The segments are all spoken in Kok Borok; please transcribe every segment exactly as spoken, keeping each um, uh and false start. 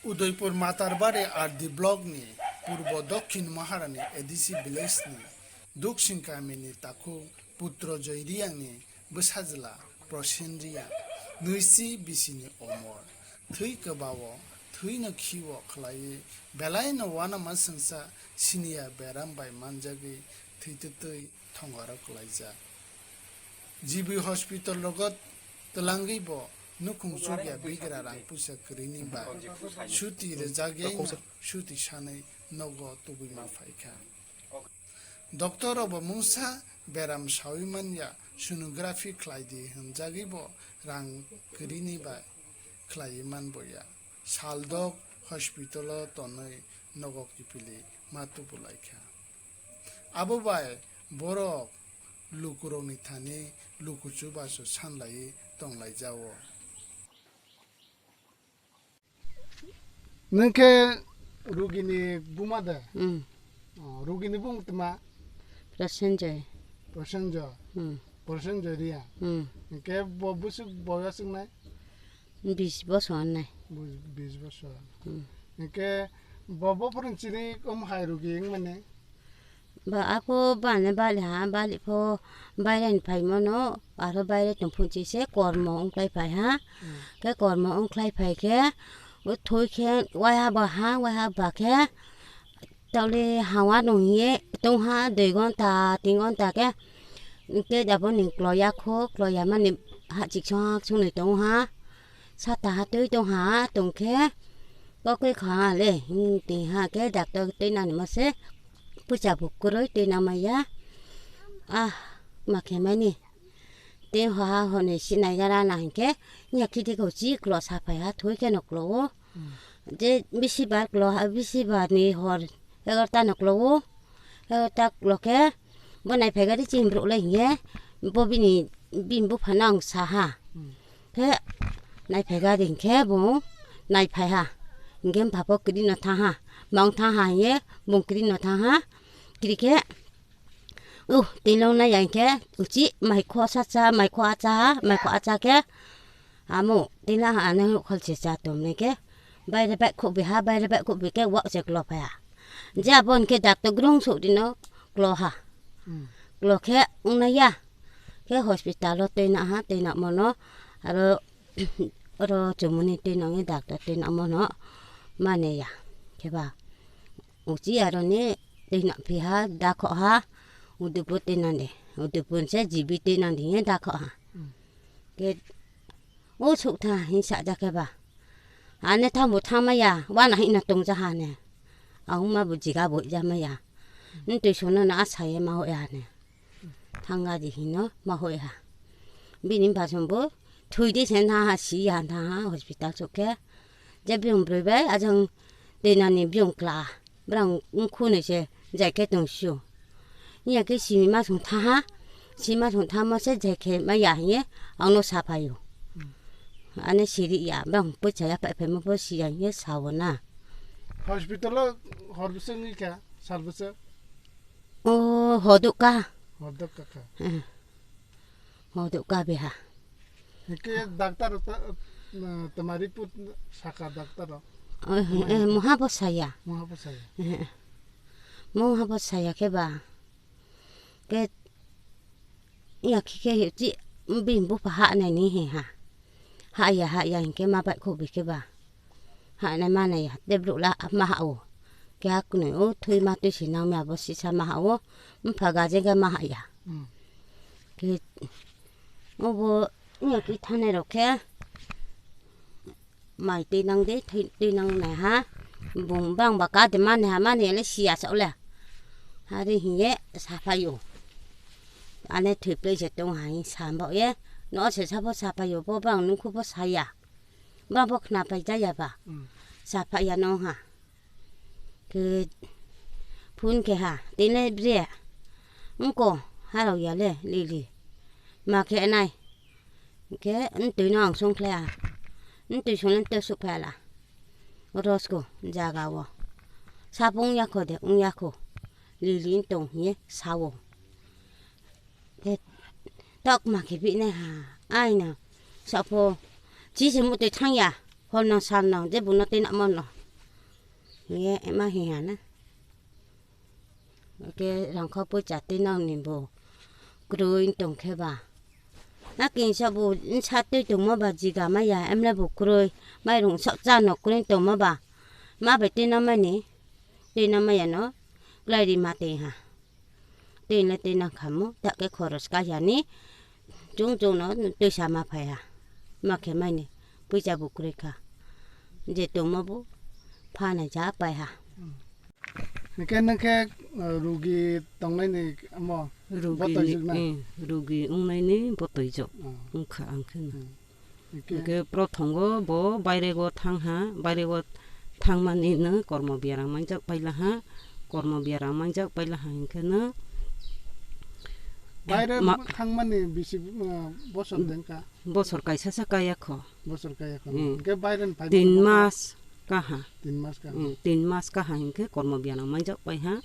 Udaipur Matarbari R D block ni Purbo Dokhin Maharani A D C village ni Duksing kami ni takhuk Putro Joy Reang ni bwsajwla Prosen Reang, nwichi bisi ni omor, thwi kwbao, thwi no khiwo khlaiwi belai no uanama swngsa siniya beram bai manjagwi thwi twtwi thongaro kwlaijak. G B hospital rogo twlangwi bo nukhung chukya bigra rang puisa kwrwini ba suti rwjak yaino suti sanwi nogo tubui ma phaikha. Doctor rok bo mungsa beram sawi manya sonography khlai di hwnjagwi bo rang kwrwini ba khlaiwi man boya. Saldok hospital o tonwi nogo kiphilwi ma tubu laikha. Abo bai borok lukurokni thani luku chubachu sanlaiwi tonglaijao. Nwng khe rugini buma de? Hmm. Oh, rugini bung tma? Prosenjoy. Prosenjoy. Hmm. Prosenjoy Reang. Hmm. Hwnkhe bo bwswk boyos wngnai? Bis bosor nai. Bus-, bis bosor. Hmm. Hwnkhe bo bophorni chini om hai rugi wngmani? Ba ako bani bali ha, bali pho bairani phaimano, aro baire tongphunchi se kormo wngkhlai phai ha. Hmm. Khe kormo wngkhlai phai khe, o thoi khe waiha ba ha, waiha ba khe, tole hawa nung ye tong ha, dui gonta, tin gonta khe, khe abo ni kloya kho, kloya mani ha chikchang chungnwi tong ha, sata ha twi tong ha, tong khe, kokoi kha le, hmm, twi ha khe doctor twi nani ma se, pucha bu kwrwi twi nang maya, ah, ma khe mani, twi ha ha hwnwi sinai ya rana hinkhe, nya khiti kho chi klo saphai ha, thoi khe no klo o, je bisi bar klo ha, bisi bar ni hor egarta no klo o, egarta klo khe, bo nai phai gari chini borok le hiye, bo bini, bini bupha no ang sa ha. Hmm. Khe nai phai gari hinkhe bo nai phai ha. Hinkhe bupha bo kiri no thang ha. Bang thang ha hiye, bo kiri no thang ha. Kiri khe, uh, twi long nai ya hinkhe, uchi mai kho sa cha, mai kho acha ha, mai kho acha khe, amo twi la ha ano khol se cha tom ne khe, baire bai kho bi ha, baire bai kho bi khe wak se klo phai ha. Je abo hinkhe doctor grung sok dino klo ha. Hmm. Klo khe wngnai ya. Khe hospital o twi na ha, twi na mono. Aro oro chumuni twi nangwi doctor twi na mono mane ya. Khe ba uchi aro ni twi na phi ha, da kho ha. Udupu twi na de. Udupu se G B twi na de ye da kho ha. Hmm. Khe o suk tha hin sa ja khe ba. Ane thambo thangma ya, wana hino tongja ha ne. Ang ma bo jiga bo ja ma ya. Ntwi sono na asa ye ma ho ya ne. Thanga di hino ma ho ya. Bini ba sombo thui di sen ha ha si ya tha ha hospital sok khe. Je biung broi bai ajang twi nani biung kla. Brang wngkhu ni se jai khe tong sio. Iya khe simi ma song tha ha. Sima song tha ma se jai khe ma ya hiye ang no sa phaio. Hmm. Ane siri ya bang pui cha ya pai pai ma bo si ya hiye sa o na. Hospital o hor bwswk wngwi kha, sal bwswk? O hoduk ka. Hoduk ka kha. Hmm. Hoduk ka be ha. Hingke doctor ta, eh, tamari put saka doctor ro. Eh, eh, moha bo saya. Moha bo saya. Eh, eh. Moha bo saya khe ba. Ke ya khe khe chi bini bupha ha nai ni he ha. Ha ya, ha ya hingke ma bai kho bi khe ba. Hanai manai ya, tei borok la ma ha o. Keha kwnwi o, thui ma twi si nang me abo sisa ma ha o. Mpha gaje ga ma ha ya. Hmm. Ke obo wngya twi thanai rok khe mai twi nang de, twi, twi nang nai ha. Bung bang ba ka de mani ha, mani le siya sa le. Hari hiye sa phai o. Ane thui plei se tong hai sa bo ye. No se sa bo sa phai o, bo bang nung khu bo sa ya. Ba bo khna pai ja ya ba. Hmm. Sa pha ya no ha. Ke phone ke ha, tini bre. Ngko harau ya le, lili. Ma ke nai. Ke ntui no ang song khle a. Ntui song le te su pha la. Ros ko jaga wo. Sapung ya kho de, ung ya kho. Lili ntong ye sa wo. Te tok ma khe bi nai ha. Ai na. Sa pho. Chi se mu te thang ya. Hol no sal no. Je bu no te na mon no. Ye ema hi hana. Ke rangkho poicha twi nang ni bo. Kroi tong khe ba. Na kinsa bo nsa twi tongma ba jiga maya emle bo kroi. Mairung sak cha no kroi tongma ba. Ma bai twi na mani. Twi na maya no. Klai ri ma twi ha. Twi le twi nang khamu. Ta ke khoros ka ya ni. Chung chung no twi sa ma phai ha. Ma khe mai ni. Poicha bo kroi kha. Je tongma bo. Pha na ja pai ha. Hingke nang khe, uh, rugi tongnai ni amo Rugi botoi ni, jwk na? Eh, rugi wngnai ni botoi jwk. Oh. Wngkha ang khe na. Hmm. Hingke? Hingke prothom go bo baire go thang ha, baire go thang mani no kormo biaram manjak paila ha, kormo biaram manjak paila ha hingke no. Baire ma- thang mani bisi, uh, bosor Hmm. dengka? Bosor kaisa sa kaya kho. Bosor kaya kho. Hmm. Hingke baire ni phai Tin mani mas kaha. Tin mas kaha. Hmm, tin mas kaha hingke kormo biaram manjak pai ha.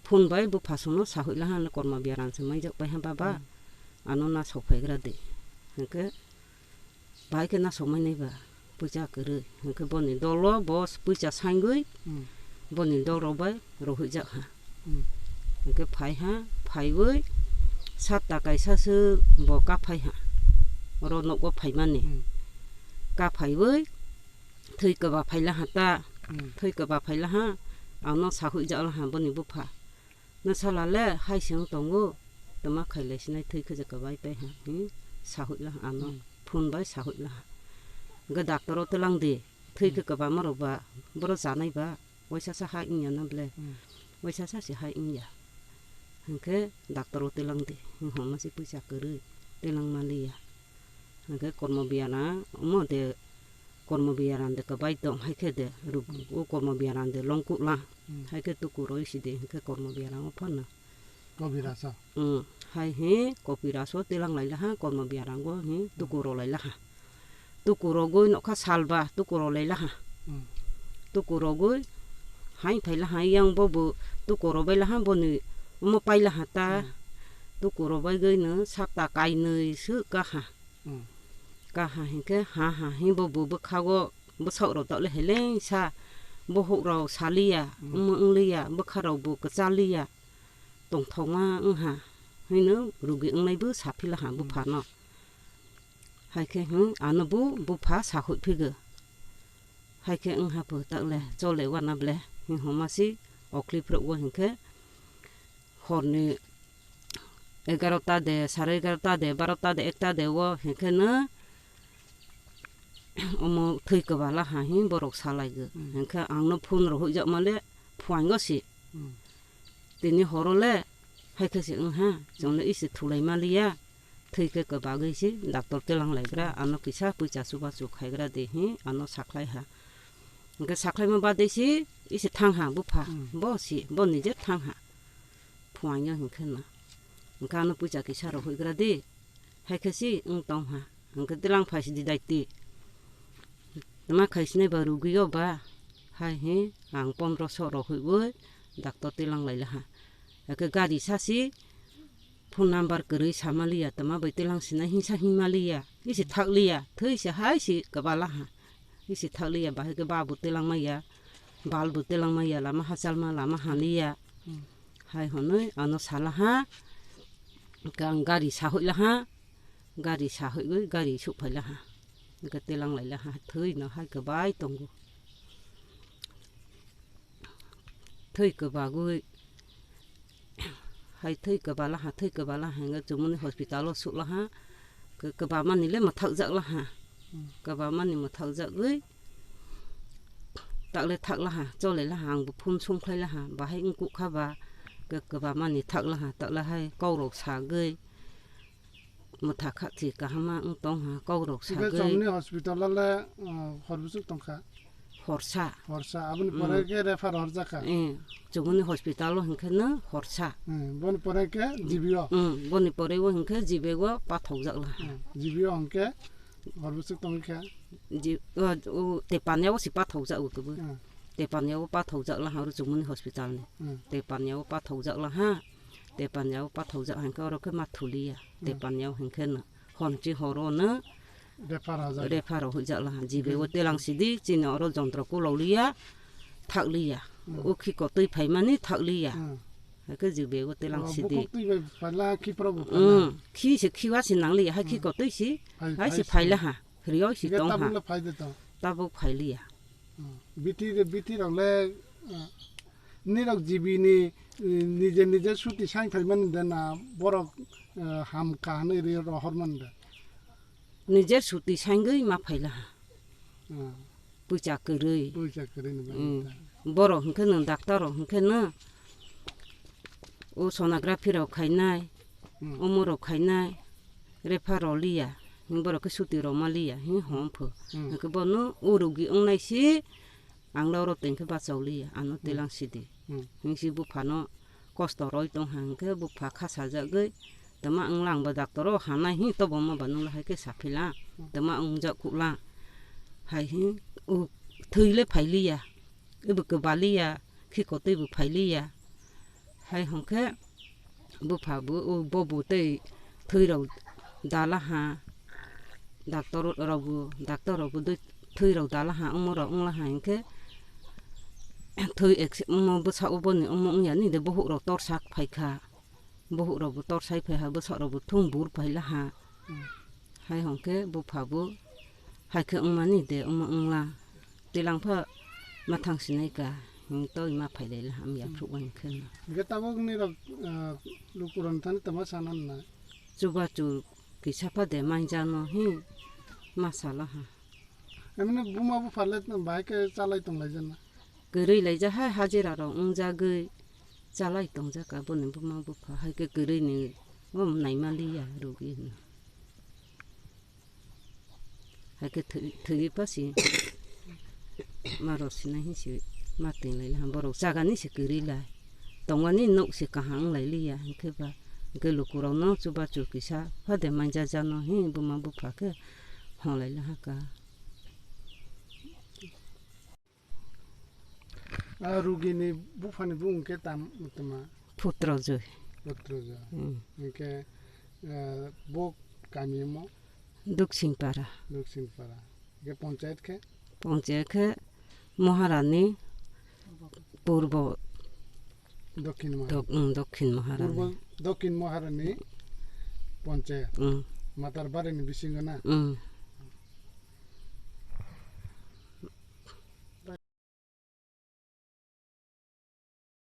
Phone bai bupha songno sahoi laha, ano kormo biaram se manjak pai ha baba. Hmm. Ano na sok phaigra de. Hingke bai khe na sok mai nai ba. Puisa kwrwi. Hingke boni dolo bo puisa sangwi Hmm. boni dol rok bai rohoi jak ha. Hmm. Hingke phai ha, phaiwi satta kaisa se bo ka phai ha. Oro nogo phai mani. Hmm. Ka phaiwi thwi kwba phai laha ta. Hmm. Thwi kwba phai laha. Ano sahoi jak laha boni bupha. Nwsala le hai se wng tongo, tama khailai sinai thwi khe je kwbai pai ha, hmm, sahoi la ano, Hmm. phone bai sahoi la ha. Hwnkhe doctor o twlang di, thwi khe Hmm. kwbangma rok ba, boro chanai ba, waisa sa hai wngya na ble, Hmm. waisa sa se hai wngya. Hwnkhe doctor o twlang di, hwnma se puisa kwrwi, twlang ma liya. Hwnkhe kormo biana omo de, kormo biaram de kwbai tong hai khe de, ruk-, Hmm. o kormo biaram de long kuk la. Hmm. Hai khe tuku roi si de, hingke kormo biaram o phano. Kopiraso? Hmm, hai he kopiraso tilang lai laha, kormo biaram go he tuku ro lai laha. Tuku rogoi nokha salba, tuku ro lai laha. Hmm. Tuku rogoi hai phai laha, yang bo bo tuku ro bai laha, boni omo pai laha ta. Hmm. Tuku ro bai goi no sapta kainwi se kaha. Hmm. Kaha hingke ha ha he bo bo bwkha go bwsok rok tole heleng sa, bohok rok saliya, Hmm. omo wng liya, bwkha rok bo kwchal liya, tongthokma wng ha, hino rugi wngnai bo saphi laha Hmm. bupha no. Hai khe, hmm, ano bo bupha sahoi phigo. Hai khe wng ha pho takle, chole wana ble, hing homa si, okli phro wo hingkhe, horni egarota de, sare egarota de, barota de, ekta de wo hingkhe no omo thwi kwbala ha hing borok salai go. Hmm. Hingkhe ang no phone rohoi jak male phuaing go si. Hmm. Tini horo le hai khe se wng ha, chwng le Hmm. isi thulai maliya. Thwi khe kwbagwi se doctor tilang lai gra, Hmm. ano kisa puisa chuba chu khai gra de hi, ano sakhlai ha. Hingke sakhlaima bade se isi thang ha bupha, Hmm. bo se, bo nije thang ha. Phuaing ya hingke na. Hingke ano puisa kisa rohoi gra de. Hai khe se wng tong ha. Hingke tilang phai si di daiti. Tama khai sinai ba rugi yo ba. Hai he ang pondro so rohoi bo doctor tilang lai la ha. Hingke gari sa si phone number kwrwi sa maliya, tama bai tilang sinai hingsa hing maliya. Isi thak liya, thwi se hai si kwbala ha. Isi thak liya, bahai khe ba bo tilang maya, bal bo tilang maya, lama hachal ma, lama ha liya. Hmm. Hai honoi ano sala ha, kang gari sahoi la ha, gari sahoi goi, gari suh phai la ha. Hingke tilang lai la ha, thwi no hai kwbai tongo. Thwi kwbagwi, hai thwi kwbala ha, thwi kwbala ha, hingke chumuni hospital o suh la ha, kw-, kwbamani le mwthak jak la ha. Hmm. Kwbamani mwthak jagwi, takle thak la ha, chole la ha, ang bo phone song khlai la ha, bahai wng kuk kha ba, kw-, kwbamani thak la ha, takle hai kok rok sagwi, mwthak kha thwi kaham ma wng tong ha, kok rok Hingke sagwi. Chumuni hospital o le, uh, hor bwswk tong kha? Horsa. Horsa, aboni Hmm. pore khe refer horjak kha? Eh, chumuni hospital o hingke no horsa. Hmm, boni pore khe G B o? Hmm, boni pore o hingke G B o pathok jak la ha. Hmm, G B o hingke hor bwswk tong kha? Ji-, o, o, Tepanya o si pathok jak o kebo. Hmm. Tepanya o pathok jak la ha, oro chumuni hospital ni. Hmm. Tepanya o pathok jak la ha. Tepanya o pathok jak hingke oro khe ma thuliya. Hmm. Tepanya o hingke no. Honchi horo no Refer horjak. Refer horjak la ha. Jibe o Hmm. telang sidi, chini oro jontro kulauliya. thakliya. Hmm. O khi kotwi phaimani thakliya. Hmm. Hakhe je bego telang Oh, sidi. Bukhuk twi bai phaila, khiprok bo phaila. Hmm. Khi se khiwa se nangliya, hai khi Hmm. kotwi si, Phai-, hai se phai phaila ha. Rio si Hingke tong ha. tabuk le phai de to. Tabuk phailiya. Hmm. Biti de, biti rok le, eh, nirok jibi ni, eh, nije nije suti sain phaimani de na borok, eh, ham ka hwnwi ri rohormani de. Nije suti saingwi ma phaila ha. Hmm. Pucha kwrwi. Pucha kwrwi ni bagwi Hmm. ta. Borok hwnkhe nwng doctor rok hwnkhe nwng o sonography rok khainai, Hmm. omo rok khainai, refer rok liya, hwnkhe borok khe suti rok ma liya, hwnkhe hom pho. Hmm. Hwnkhe bono o rogi wngnai si, ang lo oro tengkhe bachao liya, ano Hmm. telang sidi. Hmm. Hwnkhe si buphano kosto roi tong ha, hwnkhe bupha khasajagwi, tama wngla ang ba doctor o hanai hi, tobo ma ba nung lahai khe saphilang, Hmm. tama wngjak kulang. Hai hi, o thwi le phailiya, ebo kwbaliya, khiko twi bo phailiya. Hai hwnkhe bupha bo, o bobo tei thwi rok dala ha, doctor rok bo, doctor rok bo dui thwi rok dala ha, omo rok wngla ha hwnkhe thwi ekse omo bwsa oboni omo wngya ni de bohuk rok torsak phaikha. Bohuk rok bo torsai phai ha, bwsarok bo thung bur phai la ha. Hmm. Hai hwnkhe bupha bo hai khe wngmani de, omo wngla. Tilang pha mathang sinai ka, hing toi ma phai lai la ha, am ya Hmm. phruh wani khe no. Hingke tabuk ni rok, ah, lukurok thani tama sana na? Chubachu kisa pha de manjano hi ma sala ha. Emne buma bupha le bahai khe chalai tong lai jana? Kwrwi laijak hai hajira rok wngjagwi chalai tongjak aboni buma bupha hai khe kwrwini bo naima liya rogi hwno. Hai khe thwi-, thwi pasi ma rw sinai hinsi ma twi lai ha borok chagani se kwrwi lai tongmani nok se kaham wng lai liya hinkhe ba hinkhe lukurokno chubachu kisa phade manjak jano hi buma bupha khe hwnlai ha ka. Ah, rugini buphani bung khe tam tama? Putrojoy. Putrojoy. Hmm. Hingke, ah, bo kami mo? Duksinpara. Duksinpara. Hingke ponchayat khe? Ponchayat khe Maharani Purbo. Dokhin Maharani. Dok-, hmm, Dokhin Maharani. Purbo Dokhin Maharani ponchayat. Hmm. Matar barini bisingo na? Hmm.